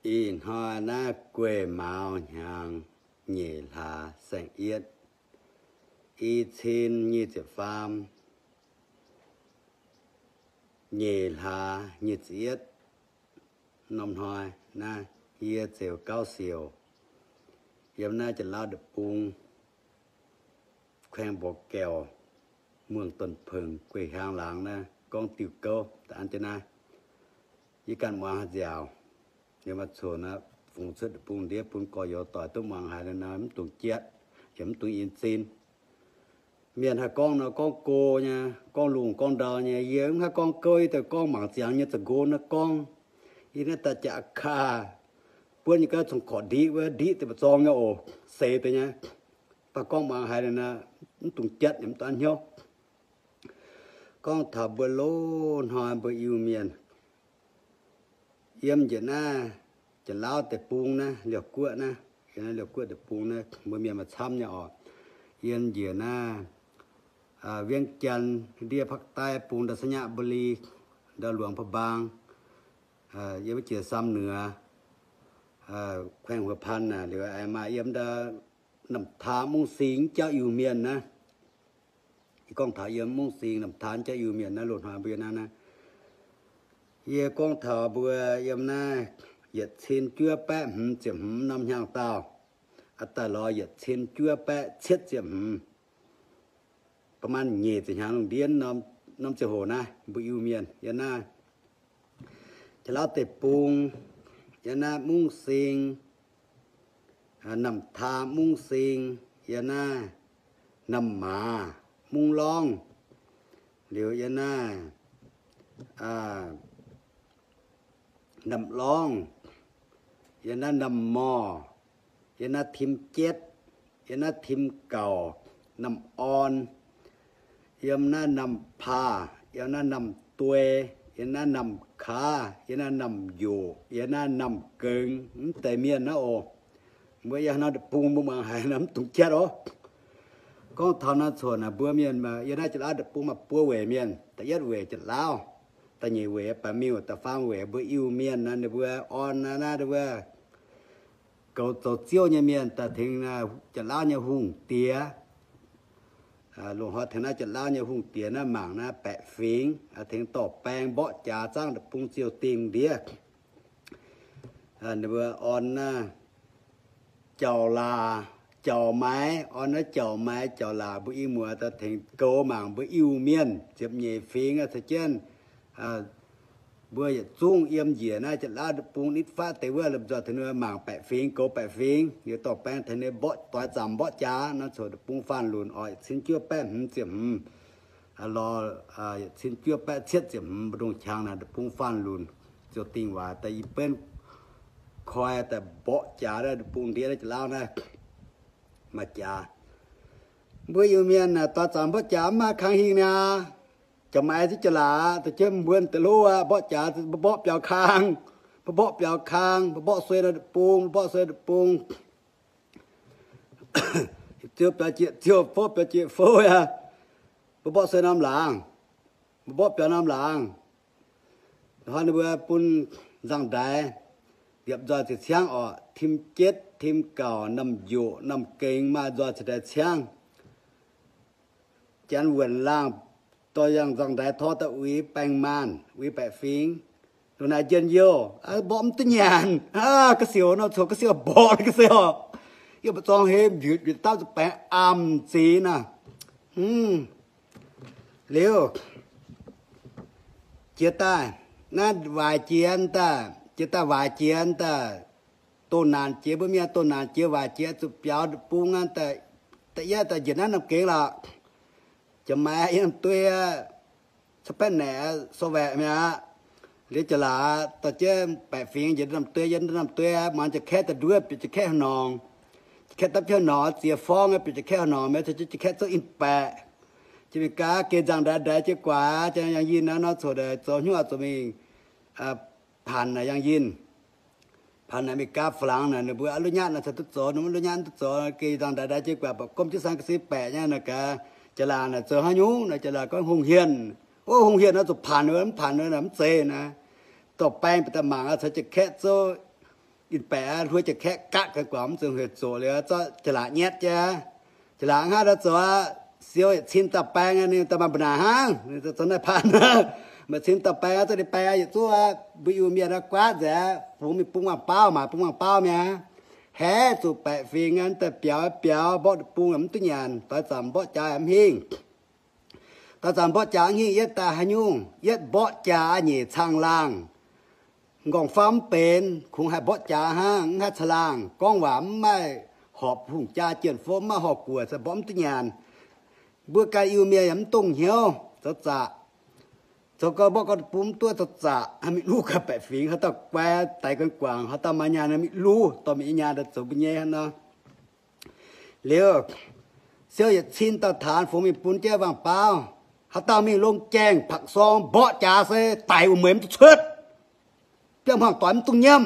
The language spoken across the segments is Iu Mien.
Ih hnoi naaiv guei mauz hnyangx nyeic hlaax saeng-yietv, i cin nyic ziepc faam, nyeic hlaax nyic ziepc yietv norm hnoi naaiv, yie Zeux Gauv Siouc, yiem naaiv Janx-Lauv Deic-Bung, kuaeng Mborqv Gaeqv, muangh Donx Pengx, guei hiaang laangz naaiv gorngv diuh gouv da'an jienv naaiv. Yie ganh muangx haaix nziaauc, yie maaih coc naaiv fungx cuotv deic-bung ndiev bun gorx-youz doic duqv muangx haiz, naaiv mv dungx jatv, yaac mv dungx in zin. Mienh haih gorngv nor gorngv go nyei, gorngv lungh gorngv ndau nyei. Yie mv haih gorngv gouv, yie daaih gorngv mangc ziangx nyei za'nqo naaiv gorngv. Yie naaiv daaih jaax kaax buonv nyei gaav cong-korqc ndiqv wuov, ndiqv deix mba'zorng nyei oc, seix deix nyei. Mv baac gorngv muangx haiz naaiv, mv dungx jatv, mv dungx hnyouv. Gorngv taux mbuo loz-hnoi mbuo Iu-Mienh yiem njiec naaiv Janx-Lauv Deic-Bung naaiv, Liouh Guoqv naaiv, yiem naaiv Liouh Guoqv Deic-Bung naaiv, mbuo mienh maaih camv nyei oc. Yiem njiec naaiv Viengv Jaan ndiev Pakv Daiv bung ndau Sanyabuli, ndau Luangh Pa'mbaang, yiem wuov jiex Sam Nuoz, kuaeng Huo Pan naaic, liuz aengx maaih yiem ndau Namh Taa Mungv Sing jauv Iu-Mienh naaiv. Yie gorngv taux yiem Mungv Sing Namh Taa jauv Iu-Mienh naaiv, loz-hnoi mbuo yiem naaiv naaiv. Yie gorngv taux mbuo yiem naaiv yietc cin juov baeqv hmz ziepc hmz norm hnyangx-daauh, daaih lorz yietc cin juov baeqv cietv ziepc hmz, ประมาณ nyeic ziepc hnyangx lungh ndiev norm ziangh hoc naaiv, mbuo Iu-Mienh yiem naaiv Janx-Lauv Deic-Bung, yiem naaiv Mungv Sing, Namh Taa Mungv Sing, yiem naaiv Namh Maaz Mungv Lorngv, liuz yiem naaiv Namh Lorngv, yiem naaiv Namh Morh, yiem naaiv Tim Jetv, yiem naaiv Tim Gauc, Namh Orn, yiem naaiv Namh Paa, yiem naaiv Namh Duei, yiem naaiv Namh Kaav, yiem naaiv Namh Njoqc, yiem naaiv Namh Gengx, mv deix mienh naaiv oc. Mbuo yiem haaix norm deic-bung mbuo muangx haiz naaiv mv dungx jatv oc. Gorngv taux naaiv coc naaic mbuo mienh yiem naaiv Janx-Lauv deic-bung maaih buo weic mienh. Da'yietv weic Janx-Lauv, da'nyeic weic Baac Miuh, da'faam weic mbuo Iu-Mienh naaiv, ninh mbuo orn naaiv, naaiv ninh mbuo goux zoux ziouv nyei mienh daaih tengx Janx-Lauv nyei hungh diex. Loz-hnoi tengx naaiv Janx-Lauv nyei hungh diex naaiv mangc naaiv baeqc fingx, tengx dorh baeng mborqv jaax zaangv deic-bung ziouh dingh ndiev. Ninh mbuo orn naaiv jauv-laac, jauv-maix, orn naaiv jauv-maix jauv-laac, mbuo i muoz daaih tengx goux mangc mbuo Iu-Mienh ziepc nyeic fingx caux jienv mbuo yietc zungv yiem njiec naaiv Janx-Lauv deic-bung nitv fatv deix wuov, lomh nzoih tengx ninh mbuo mangc baeqc fingx, goux baeqc fingx, liuz dorh baeng tengx ninh mborqv doix zaamc mborqv jaax nor, coc deic-bung faanh lunc oc, yietc cin juov baeqv hmz ziepc hmz lorz yietc cin juov baeqv cietv ziepc hmz, mbu'ndongx qangx naaic deic-bung faanh lunc ziouc dingh waaic daaih i benv koi daaih mborqv jaax deic-bung ndiev naaiv Janx-Lauv naaiv. Maaih jaax, mbuo Iu-Mienh doix zaamc mborqv jaax mv maaih kang hingh niaa. Jauv-maix ziouc jauv-laac, da'jienv mbuo deix lov aqv, mborqv jaax mbuo mborqv biaux kang, mbuo mborqv biaux kang, mbuo mborqv suei nor deic-bung, mbuo mborqv suei deic-bung. Ziouc biaux jieqv ziouc fouv, biaux jieqv fouv aqv. Mbuo mborqv suei norm laangz, mbuo mborqv biaux norm laangz. Hnoi ninh mbuo bun nzangv-ndaix liepc nzoih ziepc ciangv orqc, tim jetv, tim gauc, namh njoqc, namh gengx maaih nzoih ziepc ndaix ciangv. Janx wuonc laangh dorh yangh nzangv-ndaix tor daaih uix baeng maanh, uix baeqc fingx. Lungh naaic njien-youh, mborqv mv duqv nyanc. Ga'siouc nor, coc ga'siouc mborqv ga'siouc. Yie mbuo zorng hei mbiutc mbiutc dauh zuqc baengx amh ziex naaic. Liuz, jiex daaih, naaiv waaic jiex daaih, jiex daaih waaic jiex daaih, doh naanc jiex, mbuo mienh doh naanc jiex waaic jiex zuqc biaux bung aqv. Da'yietv daaih njiec naaiv Namh Gengx lorqc. Jiex maaiz yiem duei aqv, ca'baeqv naeqc, sorvaeqc mi'aqv. Liuz jiex laaix dorh jienv baeqc fingx njiec Namh Duei, yiem Namh Duei aqv, muangx jiex kaeqv daaih nduov bieqc jiex kaeqv haaix norngx. Jiex kaeqv dapv jienv haaix norngx, ziex forng bieqc jiex kaeqv haaix norngx, mienh caux jienv jiex kaeqv zouv in baeqc. Jiex Meiv Gaav geh nzangv-ndaix ndaix jienv guaax, jiex yangh yinh naaiv nor coc daaih zoux hnyouv zoux mingh, Panh naaic yangh yinh, Panh naaic Meiv Gaav, Faa^laangx naaic ninh mbuo a'luv nyatv naaic caux duqv zoux, ninh mbuo a'luv nyatv duqv zoux, geh nzangv-ndaix ndaix jienv guaax, mv gomv jienv san ga'sie baeqc nyei naaic gaax, Jaax-laangc naaic zoux haaix nyungc naaic, Jaax-laangc gorngv hungh hienx. Ov, hungh hienx naaiv zuqc Panh, mv Panh naaic mv zeiz naaic. Dorh baeng bieqc daaih mangc aqv, caux jiez kaeqv zouv Ih baeqc aqv, hluo jiex kaeqv gaqv ga'guangc mv zuqc hec zoqc liuz, zorqv ja'laatc nyetv jienv. Ja'laatc hnangv daaih zoux aqv, siou yietc cin dauh baeng, ninh daaih maaih mbu'naaic hnangv, ninh zoux naaiv paan. Maaih cin dauh baeng aqv, zorqv ninh baeng aqv, yietc zungv aqv, mbuo Iu-Mienh aqv, guaav nzengc aqv, fungx mingh bung waangh baauv, maaiz bung waangh baauv mi'aqv. Haeqv zuqc baeqc fingx aqv, daaih biaux biaux, mborqv deic-bung mv duqv nyanc, doix zanc mborqv jaax mv hingh. Doix zanc mborqv jaax mv hingh, yietv daaih haaix nyungc? Yietv mborqv jaax nyeic caangh laangh. Nqorngv-famv mv benx, kungx haih mborqv jaax hnangv, mv haih caangh laangh. Gorngv waac mv maaih horpc hungh jaa jien fouv, mv maaih horpc guoqv, se mborqv mv duqv nyanc. Mbuo ganh Iu-Mienh yaac mv dongh hnyouv zoux zaqc. Zoux gau mborqv gau deic-bung mv duqv zoux zaqc, mingh luv gau baeqc fingx, haaix dauh guai daix guangc, haaix dauh maaih nyaanh mingh luv, dorh mingh nyei nyaanh daaih zoux mbuo nyei hnangv nor. Liuz, siou yietc cin dauh taanx fungx mingh bun jienv waangh baauv. Haaix dauh mingh longc jaengh pak sorng mborqv jaax se daic wuov mueiz mv duqv cuotv. Biauv hmuangx doic mv dungx nyiemv.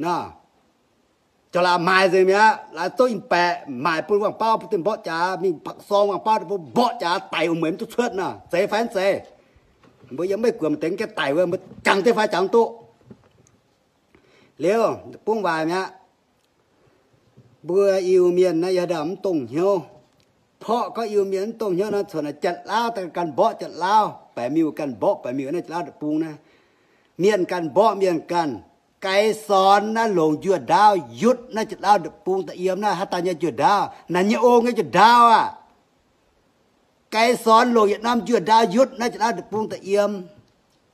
Nor, jauv-laaix maaiz nzengc mi'aqv, laaix zouv in baeqc maaic bun waangh baauv, bun dinh mborqv jaax, mingh pak sorng waangh baauv, bun mborqv jaax daic wuov mueiz mv duqv cuotv nor, zeiz fai mv zeiz? Mbuo yiem Meiv Guoqv maaih deix gaengh daic wuov, mbuo jangx deix fai jangx duqv. Liuz, bungx waaic mi'aqv. Mbuo Iu-Mienh naaiv yaac ndaaih mv dongh hnyouv. Porqv gorngv Iu-Mienh mv dongh hnyouv nor, cuotv naaic Janx-Lauv daaih ganh mborqv Janx-Lauv, Baeqc Miuh ganh mborqv Baeqc Miuh naaiv Janx-Lauv deic-bung naaiv. Mienh ganh mborqv mienh ganh. Gai Sorn naaiv longc njuov ndaauv yutv naaiv Janx-Lauv deic-bung daaih yiem naaiv, haaix dauh nyei njuov ndaauv? Naaiv nyei ong nyei njuov ndaauv aqv. Gai Sorn longc yietc norm njuov ndaauv yutv naaiv Janx-Lauv deic-bung daaih yiem.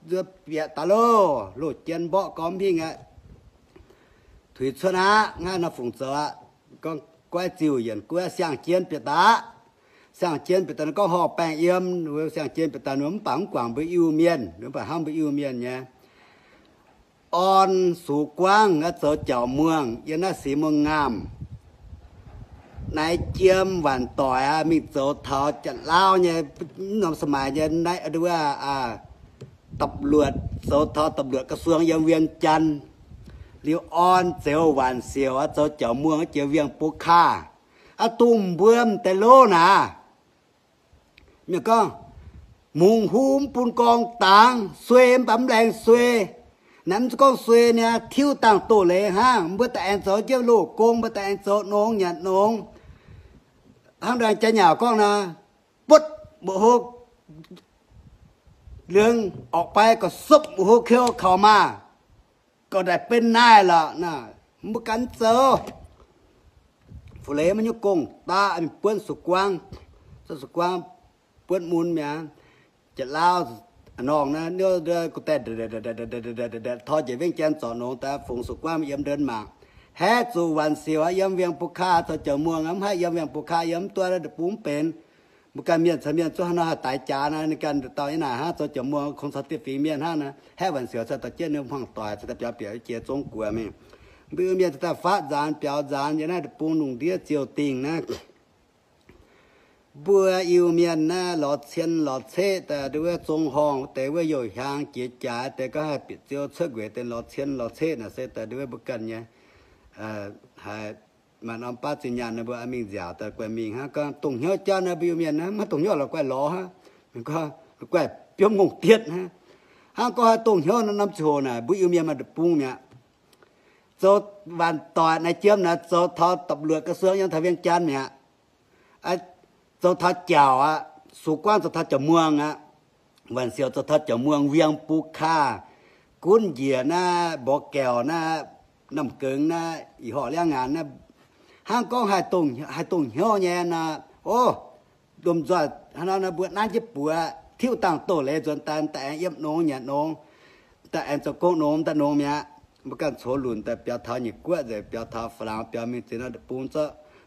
Nzuonx bieqc daaih loh, loh jien mborqv gormx hingh aqv. Tuix cuotv aqv, naaiv nor fungc zoux aqv. Gorngv goiv ziuh yienc guoqv siang-jien bieqc daaih aqv. Siang-jien bieqc daaih nor gorngv horh baengh yiem, siang-jien bieqc daaih nor mv baac mv guangc mbuo Iu-Mienh, mv baac hnamv mbuo Iu-Mienh nyei. Orn Sux Guangv aqv, zoux Jauv Muangh yiem naaiv Six Muangh Ngaamh. Naaiv jiem waanc doic aqv, mingh zoux taux Janx-Lauv nyei, mv norm ສະໄໝ nyei naaiv wuov ຕຳຫຼວດ, zoux taux ຕຳຫຼວດກະຊວງ yiem Wienh Janx. Liuz orn Zeux Waanc Siouc aqv, zoux Jauv Muangh jiex Wienh Bov Kaav. Aqv, dongh mbuo m'deix lov naaic. Mienh gorngv, mungz huv mv bun gorng dangx, suei mv baac mv laengz suei. Naaiv mv zeiz gorngv suei niaa, tiuv dangh doz-leiz hnangv. Mbuo daaih aengx zoux jienv loz-gong, mbuo daaih aengx zoux nongx nyanc nongx. Hnangv nor jaax nyauc gorngv naaic, butv mbuoqc hlo liuz, ออกไป gauh supv mbuoqc hlo keu kaux maah, gauh daaih benx naaiv lorqc. Mbuo ganh zoux. Fu-leiz maiv nyungc gong daaih buonv Sux Guangv, Sux Guangv buonv mun mi'aqv. Janx-Lauv norngh naaiv, gu daaih tor njiec Wienh Janx zorc nongx daaih fungx Sux Guangv yiem ndon mangc. Haeqv zuqc Waanc Siouc yiem Wienh Bov Kaav zoux Jauv Muangh, mv haih yiem Wienh Bov Kaav yiem, mv duqv deic-bung mv benx. Mbuo ganh mienh caux mienh zuov hnangv nor haih daix jaax naaiv, ninh ganh dauh yiem naaic hnangv zoux Jauv Muangh kungx caux dieh fingx mienh hnangv naaiv. Haeqv Waanc Siouc caux daaih jienv ninh hmuangv doic caux daaih biaux bieqc jiex zong guoqv mingh. Mbuo mienh caux daaih faatv nzaanx biaux nzaanx yiem naaiv deic-bung lungh ndiev ziouc dingh naaiv. Mbuo Iu-Mienh naaiv lorz cien lorz ceqv daaih nduov zong horngh deix wuov youh hiaang jiex jaaix deix gorngv haih bieqc ziou cuotv nquenc deix lorz cien lorz ceqv naaic se daaih nduov mbuo ganh nyei haiz maaih norm baav zinh nyaanh nor mbuo mingh nziaauc daaih guaix mingh hnangv. Gorngv dongh hnyouv jauv naaiv mbuo Iu-Mienh naaiv maiv dongh hnyouv lorz guaix lorz hnangv. Mienh gorngv lorz guaix biomv ngongh dietv hnangv. Hnangv gorngv haih dongh hnyouv nor norm ziangh hoc naaic mbuo Iu-Mienh maaih deic-bung mi'aqv. Zoux waanc doic naaiv jiem naaic zoux taux ตำรวจกระทรวง yiem taux Wienh Janx mi'aqv. Zoux taux Jauv aqv, Sux Guangv zoux taux Jauv Muangh aqv, Waanc Siouc zoux taux Jauv Muangh, Wienh Bov Kaav, Gunv Njiec naaiv, Mborqv Gaeqv naaiv, Namh Geunx naaiv, Ih Horc Liangv Ngaanc naaiv, hnangv gorngv haih dongh hnyouv nyei nor, o, lomh nzoih hnangv nor mbuo nanv jienv buoz tiuv dangh doz-leiz nzuonx daaih, daaih aengx yiem nongx nyanc nongx, daaih aengx zoux gong nongx daaih nongx mi'aqv. Mbuo ganh coux lunc daaih biaux taux nyiec guoqv nzengc, biaux taux Faalaangx, biaux mingh ziex norm deic-bung,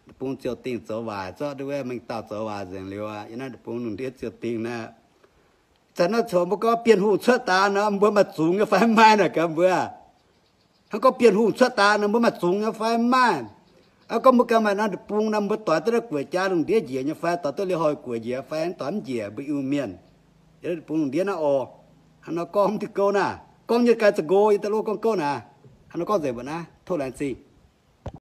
deic-bung ziouc dingh zoux waaic, zorqv nduov mingh dauh zoux waaic nzengc liuz, yiem naaiv deic-bung lungh ndiev ziouc dingh naaiv. Zanc naaiv coux mbuo gorngv Bienh Hungh cuotv daaih nor, mbuo maaih zungx nyei fai mv maaih naaic gaax mbuo. Hnangv gorngv Bienh Hungh cuotv daaih nor, mbuo maaih zungx nyei fai mv maaih? Hnangv gorngv mbuo ganh maaih norm deic-bung nor, mbuo doix duqv naaiv guoqv jaax lungh ndiev njiec nyei fai, doix duqv liuz hoic guoqv njiec fai, doix mv njiec, mbuo Iu-Mienh. Yiem naaiv deic-bung lungh ndiev naaiv oc. Hnangv nor gorngv mv diuh gouv naaiv, gorngv nyei ganh za'gengh yie daaih lov gorngv gouv naaiv. Hnangv nor gorngv nzengc mbuo naaiv, tov laengz zingh.